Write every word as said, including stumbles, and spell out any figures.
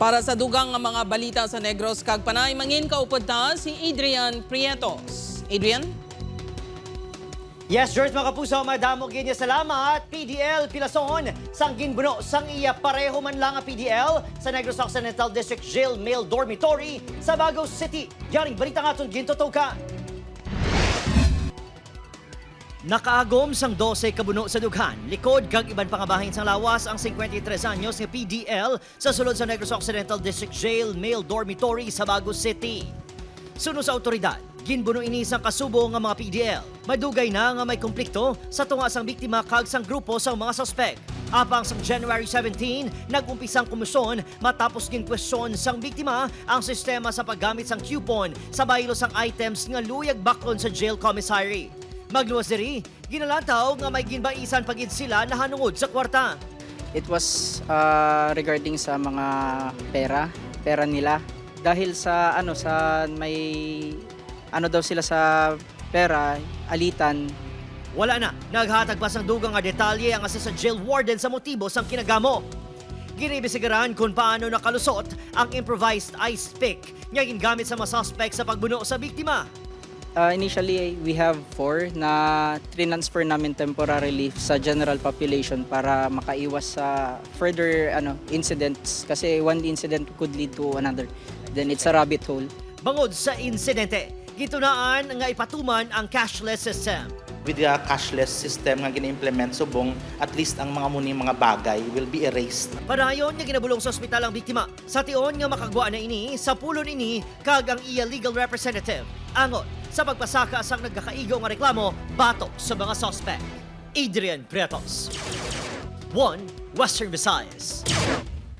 Para sa dugang nga mga balita sa Negros kag Panay, mangin kaupod ta si Adrian Prietos. Adrian? Yes, George, mga kapuso, madamo gid nga salamat. P D L pilason sang ginbuno sang iya pareho man lang nga P D L sa Negros Occidental District Jail Male Dormitory sa Bago City. Yaring balita nga aton gintutukan. Nakaagom sang dose ka buno sa dughan, likod kag iban pa nga bahin sang lawas ang singkwenta y tres anyos nga P D L sa sulod sa Negros Occidental District Jail Male Dormitory sa Bago City. Suno sa awtoridad, ginbuno ini sang kasubo nga mga P D L. Madugay na nga may komplikto sa tunga sang biktima kag sang grupo sang mga suspek. Apang sang January seventeen, nag-umpisa ang komoson matapos ginkwestiyon sang biktima ang sistema sa paggamit sang coupon sa baylo sang items nga luyag baklon sa jail commissary. Magluwas diri, ginalantaw nga may ginbaisan pa gid sila nahanungod sa kwarta. It was uh, regarding sa mga pera, pera nila. Dahil sa ano sa may ano daw sila sa pera, alitan. Wala na naghatag pa sang dugang nga detalye ang assistant jail warden sa motibo sang kinagamo. Giniimbestigaran kung paano nakalusot ang improvised ice pick nga gingamit sa mga suspek sa pagbuno sa biktima. Uh, initially, we have four na transfer namin temporarily sa general population para makaiwas sa further ano incidents kasi one incident could lead to another. Then it's a rabbit hole. Bangod sa insidente, gitunaan nga ipatuman ang cashless system. With the cashless system nga gina-implement subong, at least ang mga muni mga bagay will be erased. Padayon nga ginabulong sa ospital ang biktima. Sa tion nga makagwa na ini, sapulon ini kag ang iya legal representative angot sa pagpasaka sang nagkakaigo nga reklamo batok sa mga suspek. Adrian Prietos, One Western Visayas.